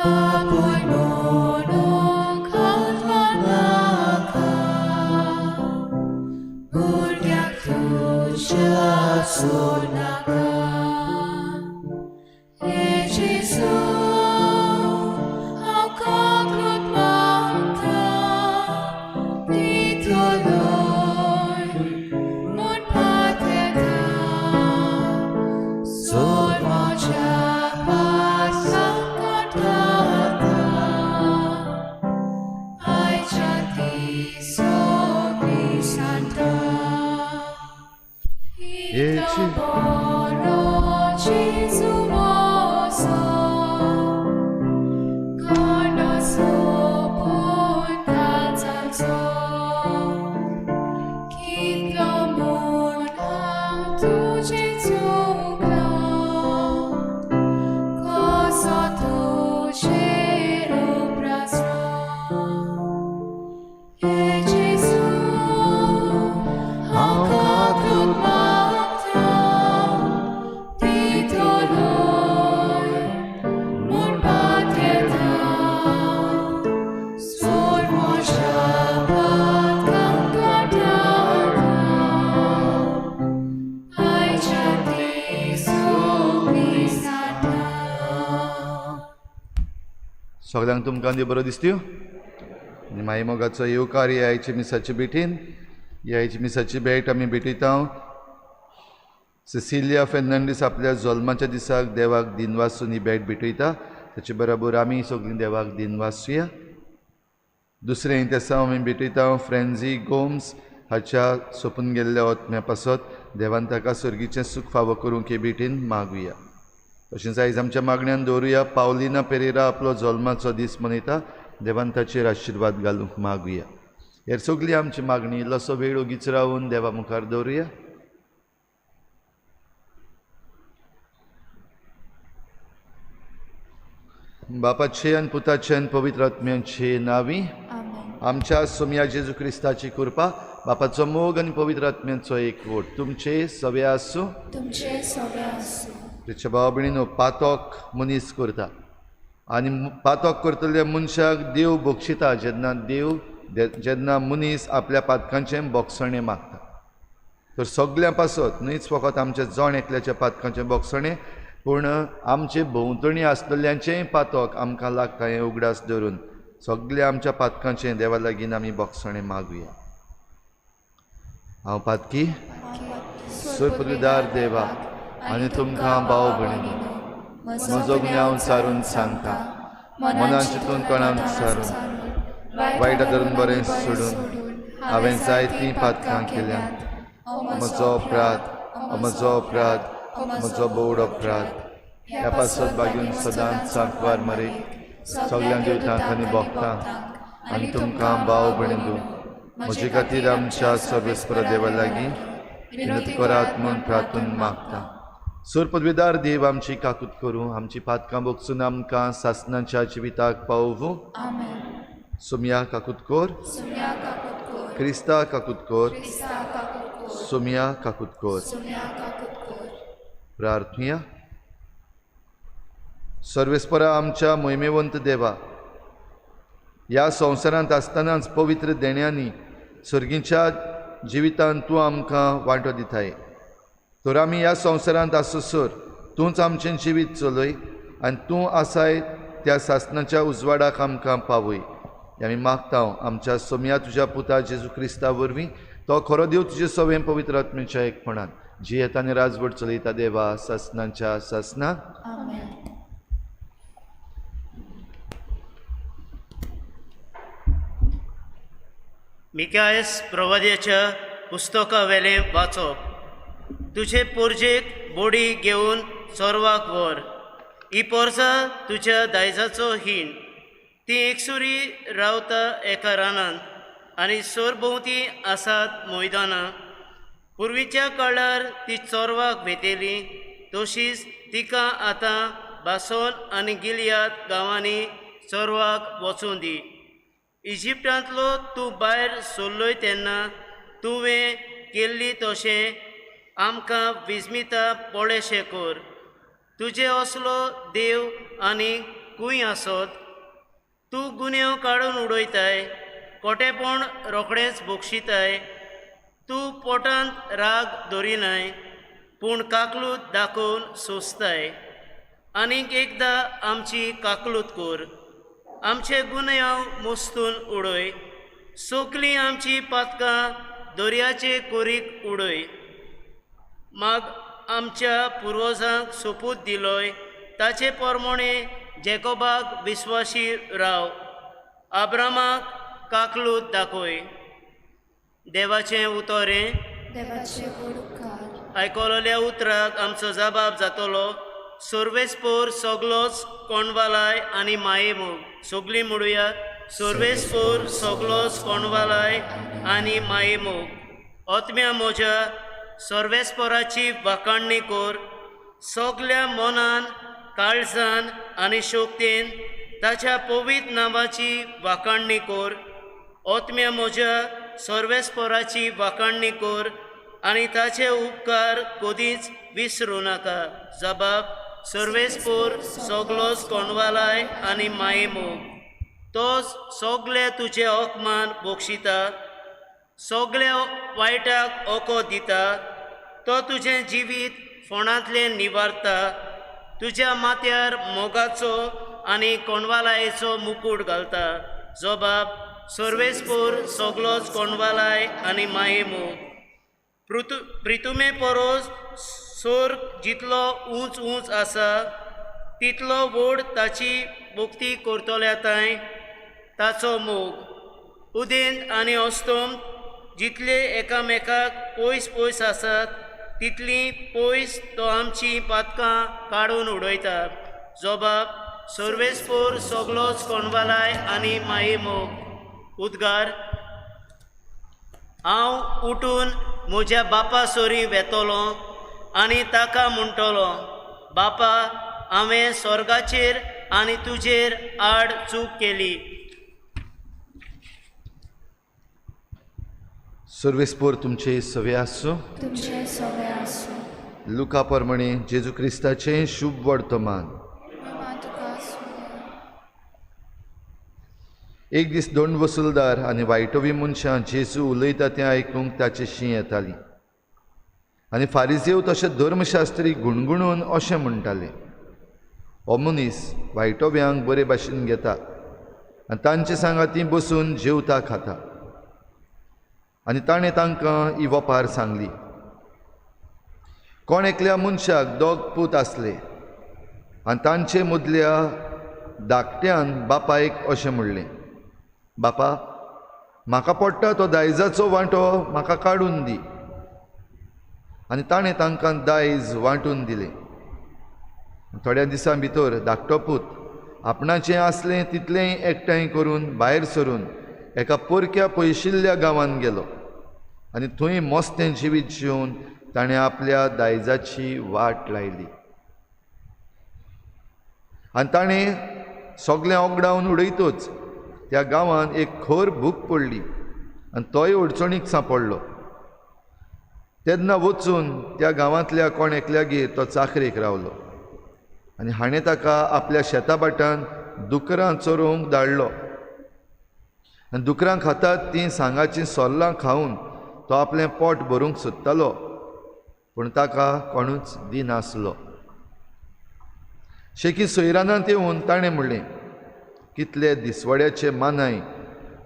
बापूय म्हणूंक हात नाका, भुरग्याक तुज्या सोडनाका. हे जेजू, हांव काकूट मागता, दितलोय म्हूण पातयेता. सोड म्हज्या पातकां आतां, आयच्या ती सगळीं सांता. इतलो बरो जेजू म्हजो, कोण सोंपून काळजाचो. कितलो म्हूण हांव तुजें चुकलो, कसो तुजेर उप्रासलो. हे जेजू, हांव काकूट मागता, दितलोय म्हूण पातयेता. सोड म्हज्या पातकां आतां, आयच्या ती सगळीं सांता. सगळ्यांक तुमकां देव बरो दिसत्यो आनी माई मोगाचो येवकार ह्या आयच्या मिसाचे भेटीन. ह्या आयच्या मिसाची भेट आमी भेटयता. सिसिलिया फेर्नांडीस आपल्या जल्माच्या दिसाक देवाक दिनवासून ही भेट भेटयता. ताचे बरोबर आमी सगळीं देवाक दिनवासुया. दुसरें तेसांव आमी भेटयता फ्रेंझी गोम्स हाच्या सोंपून गेल्ल्या ओतम्या पासत देवान ताका सर्गीचें सूख फावो करूंक हे भेटीन मागुया. तशेंच आयज आमच्या मागण्यान दवरुया पावलिना पेरेरा आपलो जल्माचो दीस मनयता. देवान ताचेर आशिर्वाद घालूंक मागुया. हेर सगळी आमची मागणी इल्लोसो वेळ ओगीच रावून देवा मुखार दवरुया. बापाचे आनी पुताचे आनी पवित्र आत्म्याचे नांवी. आमच्या सोमया जेजू क्रिस्ताची कृपा, बापाचो मोग आनी पवित्र आत्म्याचो एकवट तुमचे सवे आसूं. तुमचे सगळे आसूं. ताच्या भाव भयणीनो, पातक मनीस करता आनी पातक करतल्या मनशाक देव बक्षिता जेन्ना देव जेन्ना मनीस आपल्या पातकांचें बोगसणें मागता. तर सगळ्यां पासत न्हयच फकत आमच्या जण एकल्याच्या पातकांचें बोगसणें, पूण आमचे भोंवतणी आसतल्यांचेंय पातक आमकां लागता हें उगडास धरून सगळ्या आमच्या पातकांचें देवा लागीं आमी बोगसणें मागुया. हांव पातकी सुरपदवीदार देवा आनी तुमकां भाव भयणीनो म्हजो गुन्यांव सारून सांगता, मनान चिंतून तोंडान सारून वायट धरून बरें सोडून हांवें जायतीं पातकां केल्यांत. म्हजो अपराध, म्हजो अपराध, म्हजो बोड अपराध. ह्या पासत बागून सदांच सांकवार मरे सगळ्यां देवतांक आनी भोगतांक आनी तुमकां भाव भयणीनो म्हजे खातीर आमच्या सर्वेस्पर देवा लागीं विनंती करात म्हूण प्रार्थून मागता. सूर पदवीदार देव आमची काकूत करूं, आमची पातकां बोगसून आमकां सासनाच्या जिविताक पावोवूं. सुमया काकूत कोर, क्रिस्ता काकूत कोर, सुमया काकूत कोर. प्रार्थुया. सर्वेस्परा आमच्या मोहिमेवंत देवा, ह्या संवसारांत आसतनाच पवित्र देण्यांनी सर्गीच्या जिवितांत तूं आमकां वांटो दिताय. तर आमी ह्या संवसारांत आसोसर तूंच आमचें जिवीत चलय आनी तूं आसाय त्या सासनाच्या उजवाडाक आमकां पावय. आमी मागता आमच्या सोमया तुज्या पुता जेजू क्रिस्ता वरवीं, तो खरो देव तुजे सवें पवित्र आत्म्याच्या एकपणान जियेता आनी राजवट चलयता देवा सासनाच्या सासना. मिकायस प्रवाद्याच्या पुस्तकावेलें वाचप. तुजे पोरजेक बोडी घेवन चोरवाक व्हर. ही पोरसां तुज्या दायजाचो हीण. ती एकसुरी रावता एका रानांत आनी सरभोंवती आसात मैदानां. पुर्वीच्या काळार ती चोरवाक वेतेली, तशीच तिका आतां बासोन आनी गिलयाद गांवांनी चोरवाक वचूं दी. इजिप्टांतलो तूं भायर सरलोय तेन्ना तुवें केल्ली तशें आमकां विस्मिता पळेशें कर. तुजे असलो देव आनी खूंय आसत? तूं गुन्यांव काडून उडयताय, कोटेपण रोखडेंच बक्षिताय. तूं पोटांत राग दवरिनाय, पूण काकलूत दाखोवन सोंसताय. आनीक एकदां आमची काकलूत कर, आमचे गुन्यांव मोस्तून उडय. सगलीं आमची पातकां दर्याचे कोरीक उडय. माग आमच्या पुर्वजांक सोपूत दिलोय ताचे प्रमाणे जेकोबाक विस्वाशी राव, आब्रामाक काकलूत दाखय. देवाचें उतर हें. देवाचे व्हड उपकार. आयकलोल्या उतराक आमचो जबाब जातलो. सर्वेस्पोर सगलोच कोणवालाय आनी मायेमोग. सगलीं म्हणुया, सर्वेस्पोर सगलोच कोणवालाय आनी मायेमोग. आत्म्या म्हज्या सर्वेस्पोराची वाखाणणी कर. सगल्या मनान, काळजान आनी शक्तेन ताच्या पवित्र नांवाची वाखाणणी कर. आत्म्या म्हज्या सर्वेस्पोराची वाखाणणी कर आनी ताचे उपकार कदींच विसरूं नाका. जबाब, सर्वेस्पोर सगलोच कोणवालाय आनी मायेमोग. तो सगळे तुजे अपमान बक्षिता, सगळ्या वायटाक ओको दिता. तो तुजें जिवीत फोणांतलें निवारता, तुज्या माथ्यार मोगाचो आनी कोणवालायेचो मुकूट घालता. जबाब, सर्वेस्पोर सगलोच कोणवालाय आनी मायेमोग. प्रितुमे परस सोर्ग जितलो उंच उंच आसा तितलो व्हड ताची भक्ती करतल्या तांय ताचो मोग. उदेंत आनी अस्तंत जितले एकामेकाक पयस पयस आसात तितली पयस तो आमची पातकां काडून उडयता. जबाब, सर्वेस्पोर सगलोच कोणवालाय आनी मायेमोग. उद्गार, हांव उठून म्हज्या बापा सरी वेतलो आनी ताका म्हणटलो, बापा, हांवें स्वर्गाचेर आनी तुजेर आड चूक केली. सर्वेस्पोर तुमचे सवे आसूं. तुमचे सवे आसूं. लुका प्रमाणे जेजू क्रिस्ताचें शुभ वर्तमान. महिमा तुका आसूं. एक दीस दोन वसुलदार आनी वायटोवी मनशां जेजू उलयता तें आयकूंक ताचे शीं येतालीं आनी फारिजेव तशें धर्मशास्त्री गुणगुणून अशें म्हणटाले, हो मनीस वायटोव्यांक बरे भाशेन घेता आनी तांचे सांगाती बसून जेवता खाता. आनी ताणें तांकां ही वपार सांगली, कोण एकल्या मनशाक दोग पूत आसले आनी तांचे मदल्या धाकट्यान बापायक अशें म्हणलें, बापा, म्हाका पडटा तो दायजाचो वांटो म्हाका काडून दी. आनी ताणें तांकां दायज वांटून दिलें. थोड्या दिसां भितर धाकटो पूत आपणाचें आसलें तितलेंय एकठांय करून भायर सरून एका परक्या पयशिल्ल्या गांवांत गेलो आनी थंय मस्तें जिवीत जिवन ताणें आपल्या दायजाची वाट लायली. आनी ताणें सगळें ओगडावन उडयतच त्या गांवांत एक खर भूक पडली आनी तोय अडचणीक सांपडलो. तेन्ना वचून त्या गांवांतल्या कोण एकल्यागेर तो चाकरेक रावलो आनी हाणें ताका आपल्या शेता भाटान दुकरां चरोवंक धाडलो. आनी दुकरां खातात तीं सांगाचीं सोल्लां खावन तो आपलें पोट भरूंक सोदतालो, पूण ताका कोणूच दिनासलो. शेकी सोयरानांत येवन ताणें म्हणलें, कितले दिसवड्याचे मानाय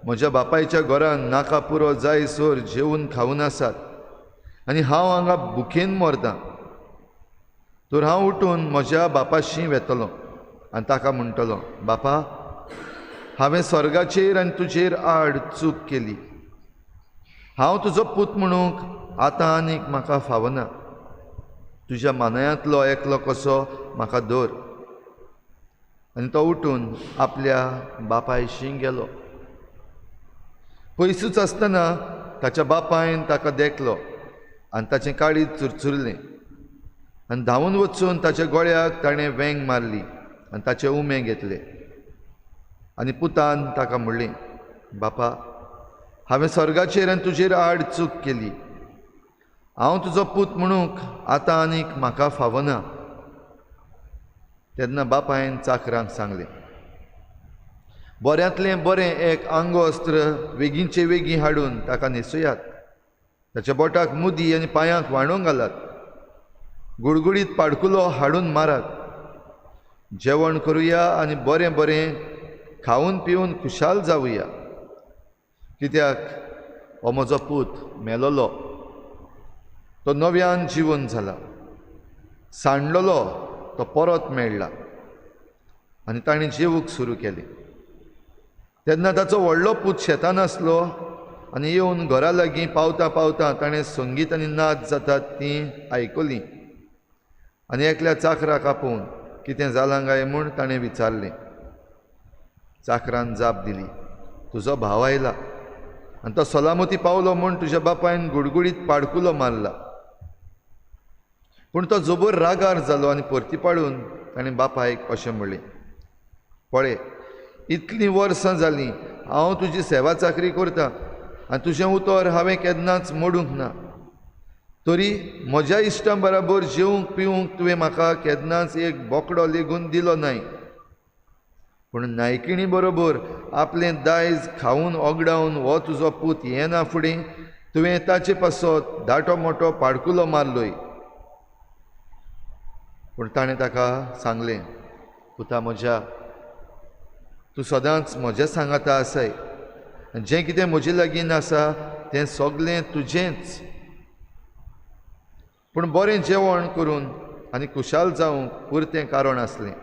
म्हज्या बापायच्या घरान नाका पुरो जाय सर जेवन खावन आसात आनी हांव हांगा भुकेन मरतां. तर हांव उठून म्हज्या बापाशी वेतलो आनी ताका म्हणटलो, बापा, हांवें स्वर्गाचेर आनी तुजेर आड चूक केली. हांव तुजो पूत म्हणूंक आतां आनीक म्हाका फावना. तुज्या मानायांतलो एकलो कसो म्हाका धर. आनी तो उठून आपल्या बापायशी गेलो. पयसूच आसतना ताच्या बापायन ताका देखलो आनी ताचें काळीज चुरचुरलें आनी धांवून वचून ताच्या गळ्याक ताणें वेंग मारली आनी ताचे उमे घेतले. आनी पुतान ताका म्हणलें, बापा, हांवें स्वर्गाचेर आनी तुजेर आड चूक केली. हांव तुजो पूत म्हणूंक आतां आनीक म्हाका फावना. तेन्ना बापायन चाकरांक सांगलें, बऱ्यांतलें बरें एक आंगवस्त्र वेगींचे वेगीं हाडून ताका न्हेसयात, ताच्या बोटाक मुदी आनी पांयांक व्हाणोंक घालात, गुडगुडीत पाडकुलो हाडून मारात। जेवण करुया आनी बरें बरें खावन पिवन खुशाल जावया, कित्याक हो म्हजो पूत मेलोलो तो नव्यान जिवन जाला, सांडलोलो तो परत मेळ्ळा। आनी ताणें जेवूंक सुरू केलें। तेन्ना ताचो व्हडलो पूत शेतान आसलो आनी येवन घरा लागीं पावता पावता ताणें संगीत आनी नाच जातात तीं आयकलीं आनी एकल्या चाकराक आपोवन कितें जालां काय म्हूण ताणें विचारलें। चाकरान जाप दिली, तुजो भाव आयला आनी तो सलामती पावलो म्हूण तुज्या बापायन गुडगुडीत पाडकुलो मारला। पूण तो जोबर रागार जालो आनी परती पाडून ताणें बापायक अशें म्हणलें, पळय इतलीं वर्सां जालीं हांव तुजी सेवा चाकरी करता आनी तुजें उतर हांवें केन्नाच मोडूंक ना, तरी म्हज्या इश्टां बराबर जेवंक पिवंक तुवें म्हाका केन्नाच एक बोकडो लेगून दिलो नाय, पूण नायकिणी बरोबर आपलें दायज खावन ओगडावन हो तुजो पूत येना फुडें तुवें ताचे पासत दाटो मोटो पाडकुलो मारलोय। पूण ताणें ताका सांगलें, पुता म्हज्या, तूं सदांच म्हज्या सांगाता आसाय आनी जें कितें म्हजे लागीं आसा तें सगलें तुजेंच। पूण बरें जेवण करून आनी खुशाल जावंक पुरतें कारण आसलें,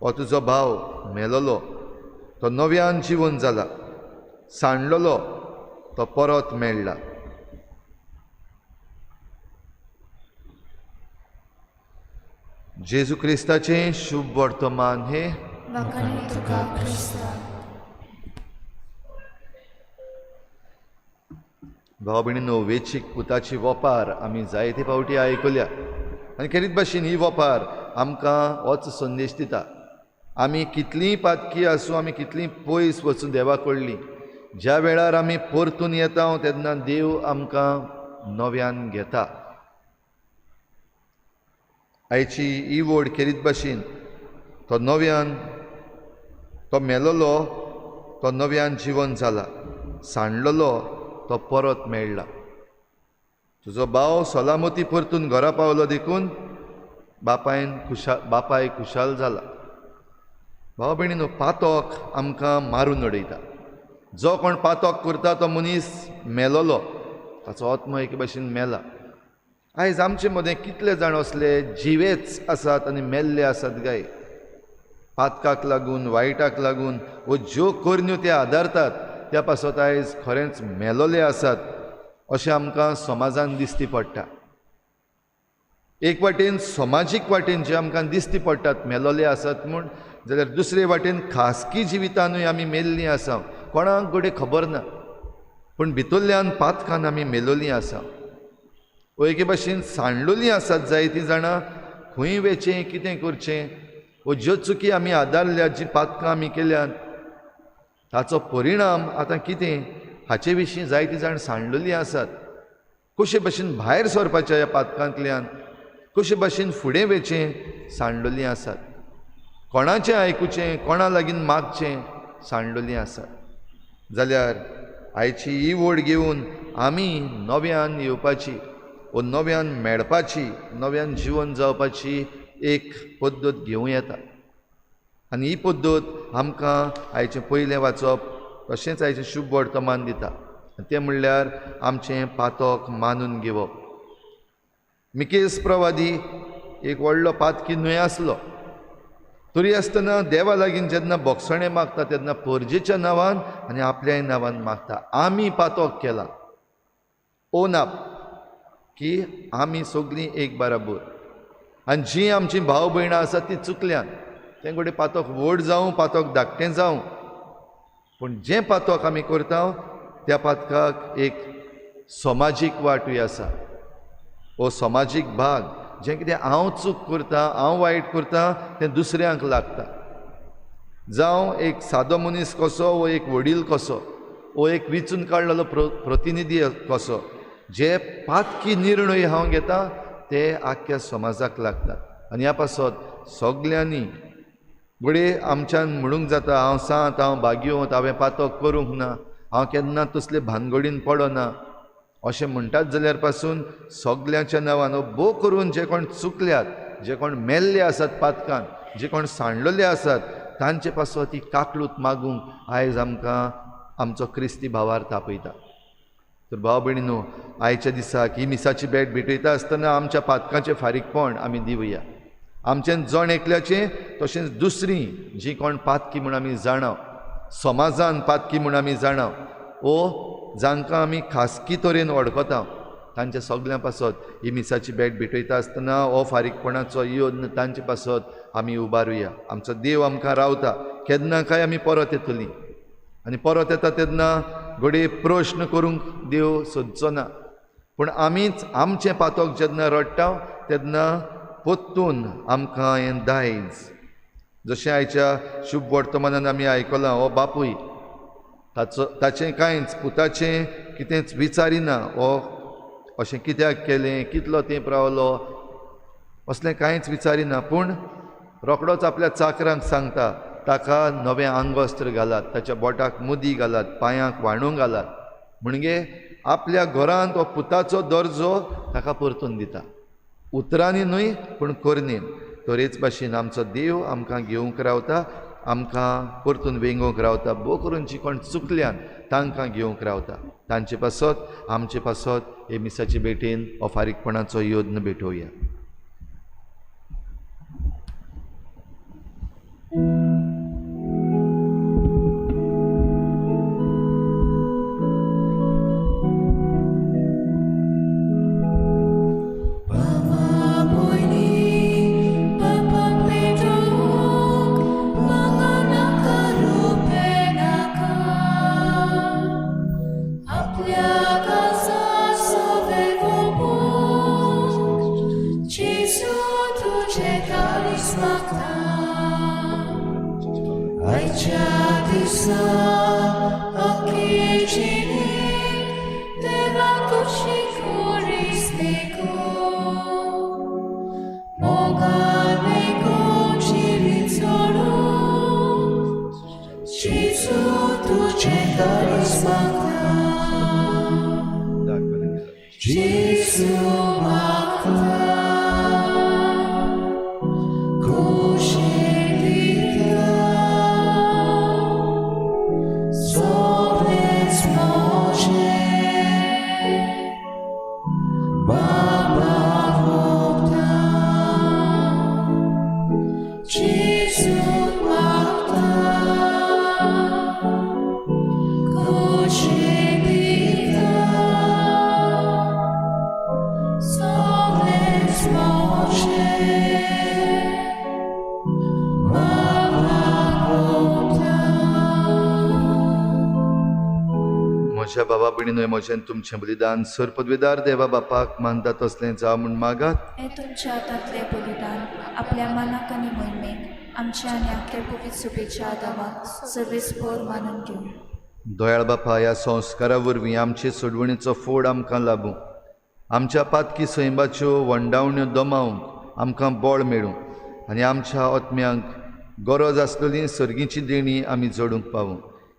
हो तुजो भाव मेलोलो तो नव्यान जिवन जाला, सांडलोलो तो परत मेळ्ळा। जेजू क्रिस्ताचें शुभ वर्तमान हें। भाव भयणींनो, वेचीक पुताची वपार आमी जायते फावटी आयकल्या आनी खेरीत भाशेन ही वपार आमकां होच संदेश दिता, आमी कितलींय पातकी आसूं, आमी कितलीं पयस वचूं देवा कडली, ज्या वेळार आमी परतून येता तेन्ना देव आमकां नव्यान घेता। आयची ही वोड खेरीत भाशेन तो नव्यान, तो मेलोलो तो नव्यान जिवन जाला, सांडलोलो तो परत मेळ्ळा। तुजो भाव सलामती परतून घरा पावलो देखून बापाय खुशाल जाला। भाव भयणीनो, पातक आमकां मारून उडयता। जो कोण पातक करता तो मनीस मेलोलो, ताचो आत्मो एके भाशेन मेला। आयज आमचे मदें कितले जाण असले जिवेच आसात आनी मेल्ले आसात गाय, पातकाक लागून, वायटाक लागून वो ज्यो करण्यो ते आदारतात त्या पासत आयज खरेंच मेलोले आसात अशें आमकां समाजान दिसती पडटा। एक वाटेन समाजीक वाटेन जे आमकां दिसती पडटात मेलोले आसात म्हूण, जाल्यार दुसरे वाटेन खासगी जिवितानूय आमी मेल्लीं आसा, कोणाक घडये खबर ना, पूण भितरल्यान पातकान आमी मेलोलीं आसा, वो एके भाशेन सांडलोलीं आसात जायतीं जाणां। खंय वेचें, कितें करचें, वो ज्यो चुकी आमी आदारल्यात, जीं पातकां आमी केल्यात ताचो परिणाम आतां कितें हाचे विशीं जायतीं जाण सांडलोलीं आसात। कशे भाशेन भायर सरपाच्या ह्या पातकांतल्यान, कशे भाशेन फुडें वेचें सांडलोलीं आसात, कोणाचें आयकुचें, कोणा लागीं मागचें सांडलोलीं आसात। जाल्यार आयची ही वोड घेवन आमी नव्यान येवपाची वो नव्यान मेळपाची, नव्यान जिवन जावपाची एक पद्दत घेवं येता आनी ही पद्दत आमकां आयचें पयलें वाचप तशेंच आयचें शुभ वर्तमान दिता, तें म्हणल्यार आमचें पातक मानून घेवप। मिकेस प्रवादी एक व्हडलो पातकी न्हय आसलो, तरी आसतना देवा लागीं जेन्ना बोगसणें मागता तेन्ना परजेच्या नांवान आनी आपल्याय नांवान मागता, आमी पातक केलां, ओन अप की आमी सगळीं एक बराबर आनी जीं आमचीं भाव भयणां आसात तीं चुकल्यान, तें घडये पातक व्हड जावं, पातक धाकटें जावं, पूण जें पातक आमी करता त्या पातकाक एक समाजीक वाटूय आसा, हो समाजीक भाग, जें कितें हांव चूक करता, हांव वायट करता तें दुसऱ्यांक लागता। जावं एक सादो मनीस कसो वो एक वडील कसो वो एक विचून काडलेलो प्रतिनिधी कसो, जे पातकी निर्णय हांव घेता ते आख्ख्या समाजाक लागतात आनी ह्या पासत सगल्यांनी घडये आमच्यान म्हणूंक जाता, हांव सांत, हांव भाग्यवंत, हांवें पातक करूंक ना, हांव केन्ना तसले भानगडीन पडना अशें म्हणटात जाल्यार पासून सगल्यांच्या नांवान भोव करून जे कोण चुकल्यात, जे कोण मेल्ले आसात पातकान, जे कोण सांडलेले आसात तांचे पासत ही काकलूत मागूंक आयज आमकां आमचो क्रिस्ती भावार तापयता. तर भाव भयणीनो, आयच्या दिसाक ही मिसाची भेट भेटयता आसतना आमच्या पातकाचें फारीकपण आमी दिवया. आमचें जण एकल्याचें तशेंच दुसरीं जीं कोण पातकी म्हूण आमी जाणा, समाजान पातकी म्हूण आमी जाणा ओ जांकां आमी खासगी तरेन वळखता तांच्या सगल्यां पासत ही मिसाची भेट भेटयता आसतना हो फारीकपणाचो यत्न तांचे पासत आमी उबारुया. आमचो देव आमकां रावता, केन्ना काय आमी परत येतलीं आनी परत येता तेन्ना घडये प्रश्न करूंक देव सोदचो ना, पूण आमीच आमचें पातक जेन्ना रडटा तेन्ना परतून आमकां हें दायज, जशें आयच्या शुभ वर्तमानान आमी आयकलां, हो बापूय ताचो ताचें कांयच पुताचें कितेंच विचारिना, हो अशें कित्याक केलें, कितलो तेंप रावलो, असलें कांयच विचारिना, पूण रोखडोच आपल्या चाकरांक सांगता ताका नवें आंगवस्त्र घालात, ताच्या बोटाक मुदी घालात, पांयांक व्हाणू घालात, म्हणजे आपल्या घरांत हो पुताचो दर्जो ताका परतून दिता, उतरांनी न्हय पूण करणेन. तरेच भाशेन आमचो देव आमकां घेवंक रावता, आमकां परतून वेंगोवंक रावता, भोव करून जी कोण चुकल्यान तांकां घेवंक रावता. तांचे पासत आमचे पासत हे मिसाचे भेटेन हो फारीकपणाचो यत्न भेटोवया. म्हज्या बाबा भयणीनो, म्हजें तुमचें बलिदान सर पदवेदार देवा बापाक मानता तसलें जावं म्हूण मागात. हें तुमच्या हातांतलें बलिदान आपल्या मनाक आनी मोहिमेक आमच्या आनी आख्या पवित्र सुबेच्या आदावाक सर्वेस्पोर मानून घेवं. दयाळ बापा, ह्या संस्कारा वरवीं आमचे सोडवणीचो फोड आमकां लाबूं, आमच्या पातकी सैमाच्यो वंडावण्यो दमावंक आमकां बळ मेळूं आनी आमच्या आत्म्यांक गरज आसलेली सर्गीची देणी आमी जोडूंक पावूं.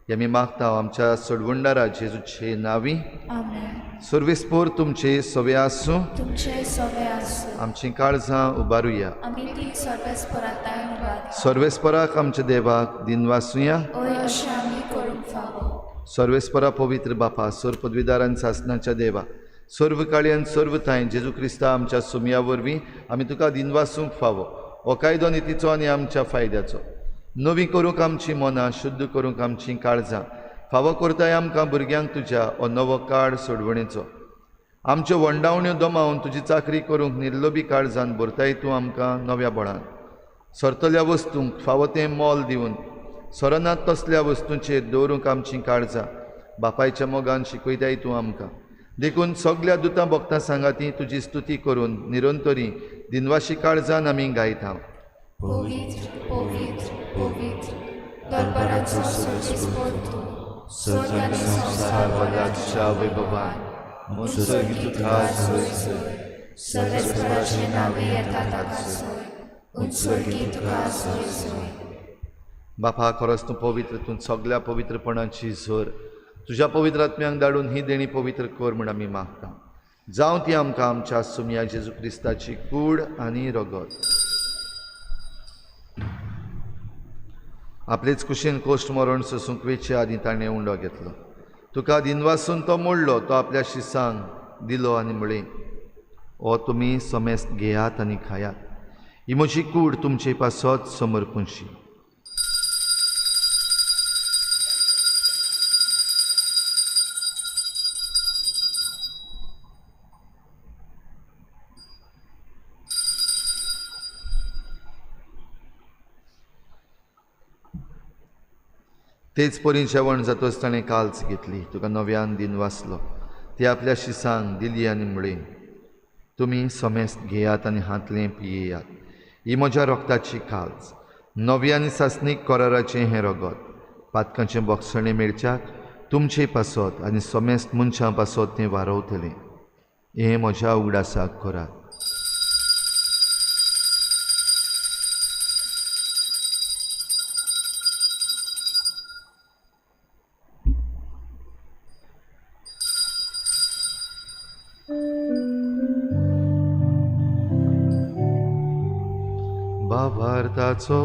हे आमी मागता आमच्या सोडवणदारा जेजूचे नांवी. आमेन. सर्वेस्पोर तुमचे सवे आसूं, तुमचे सवे आसूं. आमचीं काळजां उबारुया, आमी ती सर्वेस्पराताय उबारता. सर्वेस्पराक आमच्या देवाक दिनवासुया. हय, अशें आमी करूंक फावो. सर्वेस्परा पवित्र बापा, सर्व पदवीदार आनी सासणाच्या देवा, सर्व काळी आनी सर्व थांय जेजू क्रिस्ता आमच्या सुमया वरवीं आमी तुका दिनवासूंक फावो. हो कायदो नितीचो आनी आमच्या फायद्याचो, नवी करूंक आमची मनां, शुद्ध करूंक आमचीं काळजां, फावो करताय आमकां भुरग्यांक तुज्या हो नवो काळ सोडवणेचो. आमच्यो वंडावण्यो दमावन तुजी चाकरी करूंक निर्लोबी काळजान भरताय तूं आमकां नव्या बळान. सरतल्या वस्तूंक फावो तें मोल दिवन सरनात तसल्या वस्तूंचेर दवरूंक आमचीं काळजां बापायच्या मोगान शिकयताय तूं आमकां. देखून सगल्या दुतां भक्तां सांगाती तुजी स्तुती करून निरंतरी दिनवाशी काळजान आमी गायता. पवित्र पवित्र पवित्र दरबाराचो सर्वेस्पोर तूं, स्वर्ग आनी संवसार भरला तुज्या वैभवान, उत्सर्गी तुका सोय सोय, सर्वेस्पराचे नांवे येता ताका सोय, उत्सर्गी तुका सोय सोय. बापा, खरोच तूं पवित्र, तूं सगल्या पवित्रपणाची झर. तुज्या पवित्र आत्म्यांक धाडून ही देणी पवित्र कर म्हूण आमी मागता. जावं ती आमकां आमच्या सुमया जेजू क्रिस्ताची कूड आनी रगत. आपलेच कुशीन कोश्ट मरण सोसूंक वेचे आदीं ताणें उंडो घेतलो. तुका दिनवासून तो मोडलो, तो आपल्या शिसांक दिलो आनी म्हळें, ओ तुमी समेस्त घेयात आनी खायात, ही म्हजी कूड तुमचे पासत समर्पूनशी. तेच परी जेवण जातच ताणें काल्च घेतली, तुका नव्यान दिन वाचलो, ती आपल्या शिसांक दिली आनी म्हळें, तुमी समेस्त घेयात आनी हातलें पियेयात, ही म्हज्या रोगताची काल्च, नवी आनी सासणीक कराराचें हें रगत, पातकांचें बोगसणें मेळच्याक तुमचे पासत आनी समेस्त मनशां पासत तें वारवतलें. हें म्हज्या उगडासाक करात. भावार्थाचो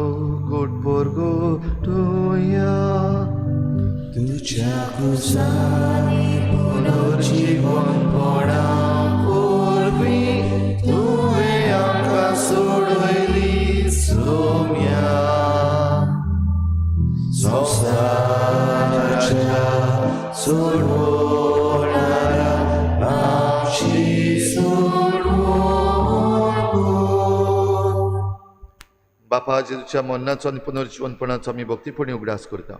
गोटपोरगो तुया तुज्या कुसांनी पुनर्जीवनपणा वरवीं तुवें आमकां सोडयली सोम्या. संवसाराच्या सोडवणारा आमची सोडवण कर. बापा, जेजूच्या मरणाचो आनी पुनर्जीवनपणाचो आमी भक्तीपणी उगडास करता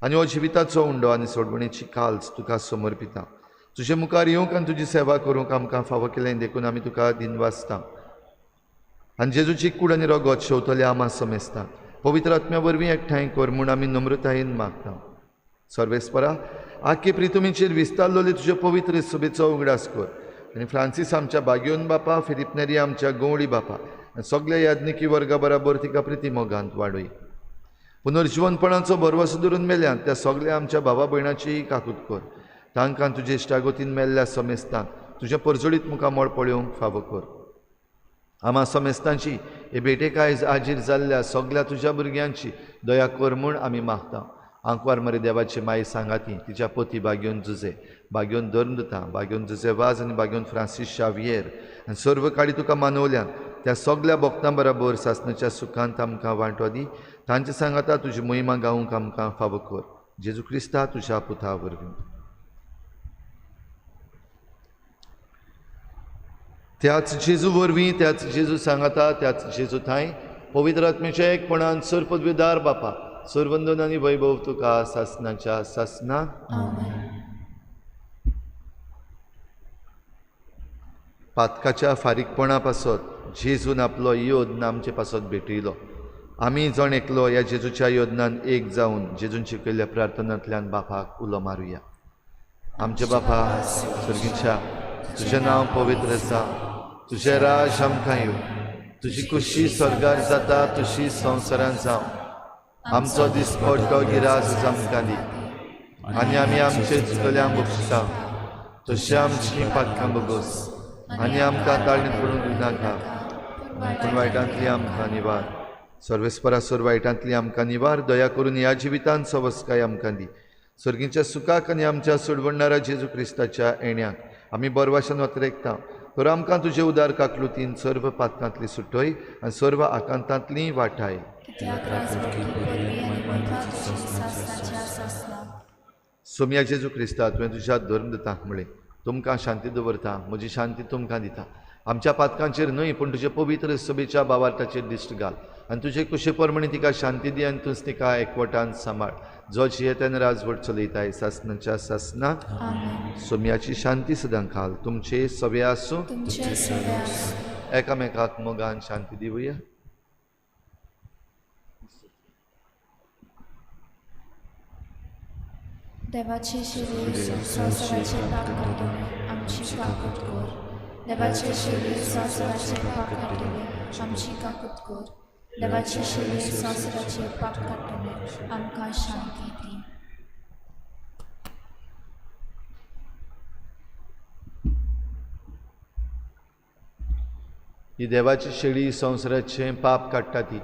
आनी हो जिविताचो उंडो आनी सोडवणेची काल्च तुका समर्पिता. तुजे मुखार येवंक आनी तुजी सेवा करूंक आमकां फावो केलें देखून आमी तुका दिनवासता. आनी जेजूची कूड आनी रगत शेवतले आमा समेस्ता पवित्र आत्म्या वरवीं एकठांय कर म्हूण आमी नम्रतायेन मागता. सर्वेस्परा, आख्खे प्रितुमीचेर विस्तारलेले तुजे पवित्र सभेचो उगडास कर आनी फ्रांसीस आमच्या बागयोन बापा, फिलीप नेरी आमच्या गवळी बापा आनी सगल्या याज्ञिकी वर्गा बराबर तिका प्रिती मोगांत वाडय. पुनर्जीवनपणाचो भरवसो धरून मेल्यान त्या सगल्या आमच्या भावा भयणाचीय काकूत कर. तांकां तुजे इश्टागतीन मेल्ल्या समेस्तांक तुजें परजळीत मुखामळ पळोवंक फावो कर. आमा समेस्तांची हे भेटेक आयज आजीर जाल्ल्या सगल्या तुज्या भुरग्यांची दया कर म्हूण आमी मागता. आंकवार मरे देवाची माई सांगाती, तिच्या पती बागयोन जुजे, बागयोन धर्मदुता, बागयोन जुजे वाज आनी बागयोन फ्रांसीस शावियेर आनी सर्व काळी तुका मानवल्यान त्या सगल्या भक्तां बराबर सासणाच्या सुखांत आमकां वांटो दी. तांचे सांगाता तुजी महिमा गावंक आमकां फावो कर. जेजू क्रिस्ता तुज्या पुता वरवीं. त्याच जेजू वरवीं, त्याच जेजू सांगाता, त्याच जेजू थांय पवित्र आत्म्याच्या एकपणान सर्वपदवीदार बापा, सर्वंदन आनी वैभव तुका सासणाच्या सासना. पातकाच्या फारीकपणा पासत जेजून आपलो योद्न आमचे पासत भेटयलो. आमी जण एकलो ह्या जेजूच्या योदनान एक जावन जेजून शिकयल्ल्या प्रार्थनांतल्यान बापाक उलो मारुया. आमचे बापा स्वर्गीच्या, तुजें नांव पवित्र जावं, तुजें राज आमकां येवं, तुजी कुशी स्वर्गार जाता तशी संवसारांत जावं. आमचो दिसपट्टो गिरास आमकां दी आनी आमी आमचे चुकल्यांक बक्षिता तशी आमची पातकां बगोस आनी आमकां ताळणीत पडूंक दिनाका, पूण वायटांतली आमकां निवार. सर्वेस्परा सर्व वायटांतली आमकां निवार. दया करून ह्या जिवितांत सवस्काय आमकां दी. सर्गीच्या सुखाक आनी आमच्या सोडवणारा जेजू क्रिस्ताच्या येण्याक आमी बरवाशान वतरेकता. तर आमकां तुजे उदार काकलुतीन सर्व पातकांतली सुटय आनी सर्व आकांतांतली वाटाय. सोमया जेजू क्रिस्ता, तुवें तुज्या धर्मदूतांक म्हळें, तुमकां शांती दवरता, म्हजी शांती तुमकां दिता. आमच्या पातकांचेर न्हय पूण तुजे पवित्र सभेच्या बावार्थाचेर दिश्ट घाल आनी तुजे कुशे प्रमाणे तिका शांती दी आनी तूंच तिका एकवटान सांबाळ. जो जियेतान राजवट चलयताय सासणाच्या सासना. सोम्याची शांती सदां खाल तुमचे सवे आसूं. एकामेकाक मोगान शांती दिवया. देवाचे शिरूर संवसाराचे पाप काडटले आमची काकूत कर. देवाचे शिरूर संवसाराचे पाप काडटले आमची काकूत कर. देवाची शेळी संवसाराचेर पाप काडटले, आमकां शांती दी. ही देवाची शेळी संवसाराचें पाप काडटा ती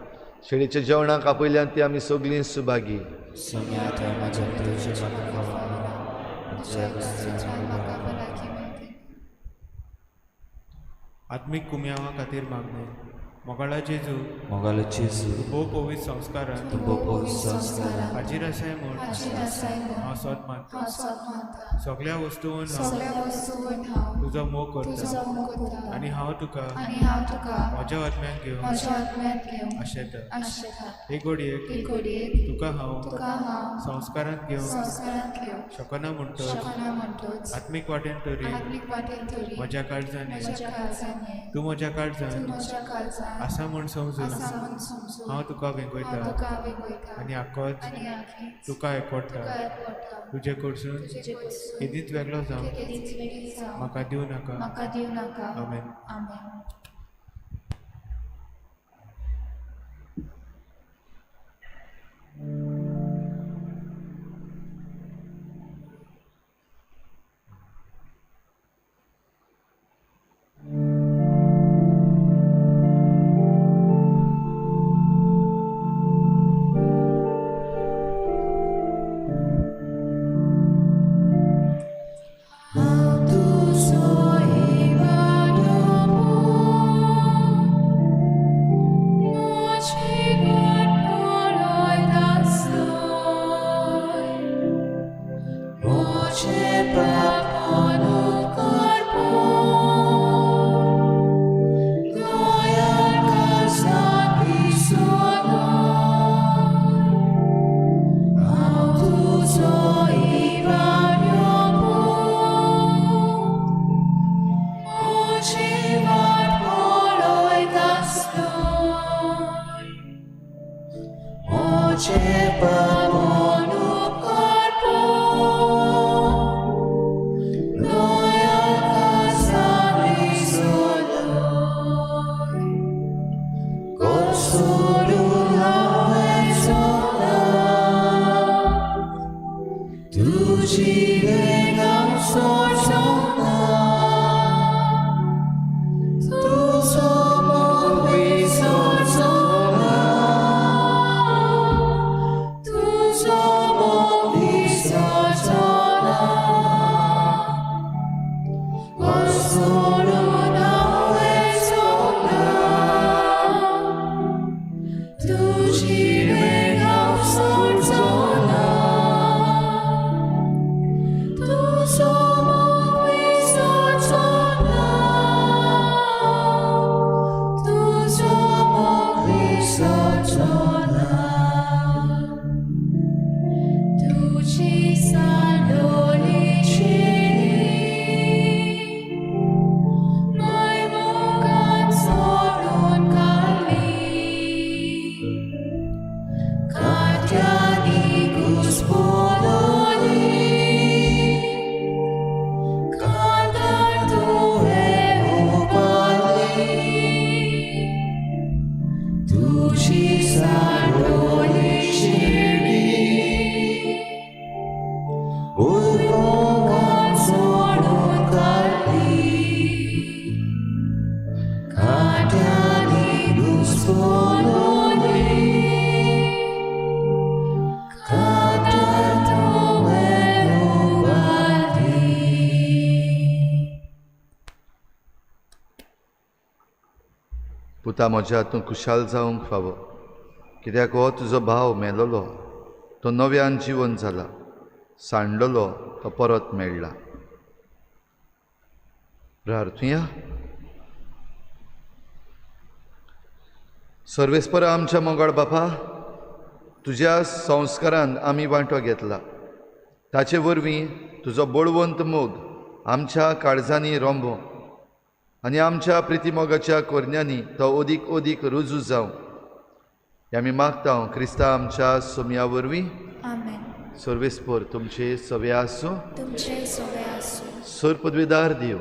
शेळीच्या जेवणाक आपयल्यान ती आमी सगळीं सुभागी. सोम्या तुवें म्हज्या तुजी म्हाका फावना, तुज्या तुज्या म्हाका भलायकी मेळटी. आत्मीक कुमयावा खातीर मागणें. मोगाळा जेजू, मोगालो जेजू, भोव पवित्र संस्कारान तूं भोव पवित्र संस्कारान हाजीर आसाय म्हूण हाजीर आसाय म्हूण हांव सोद मानता. हांव सोद मानता. सगळ्या वस्तूंन हांव सगळ्या वस्तूंत हांव तुजो मोग करता तुजो मोग करता आनी हांव तुका आनी हांव तुका म्हज्या आत्म्याक घेवन म्हज्या आत्म्यांत घेवन आशेता. आशेता. हे घडयेक हे घडयेक तुका हांव तुका हांव संस्कारांत घेवन संस्कारांत घेवन शकना म्हणटच शकना म्हणटच आत्मीक वाटेन तरी आत्मीक वाटेन तरी म्हज्या काळजान ये. म्हज्या काळजान ये. तूं म्हज्या तूं काळजान म्हज्या काळजान आसा म्हूण समजून आसा म्हूण समजून हांव तुका हांव वेंगयता तुका वेंगयता आनी आकोच आनी आखीच तुका एकवटता. तुका एकवटता. तुजे कडसून तुजे कडसून केदींच वेगळो जावं केदींच वेगळी जावं म्हाका दिवं नाका. म्हाका दिवं नाका. आमेन. आमेन. पुता म्हज्या तूं खुशाल जावंक फावो, कित्याक हो तुजो भाव मेलोलो तो नव्यान जिवन जाला, सांडलेलो तो परत मेळ्ळा. प्रार्थुया. सर्वेस्परा आमच्या मोगाळ बापा, तुज्या संस्कारान आमी वांटो घेतला, ताचे वरवीं तुजो बळवंत मोग आमच्या काळजांनी रोंबो आनी आमच्या प्रितीमोगाच्या कोरण्यांनी तो अदीक अदीक रुजू जावं हें आमी मागता क्रिस्ता आमच्या सोम्या वरवीं. आमेन. सर्वेस्पर तुमचे सवे आसूं, तुमचे सवे आसूं. सर पदवीदार देव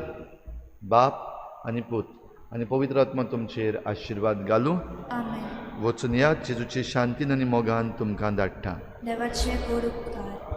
बाप आनी पूत आनी पवित्र आत्मा तुमचेर आशिर्वाद घालूं. आमेन. वचून यात. जेजूचे शांतीन आनी मोगान तुमकां धाडटा. देवाचे गोड उपकार.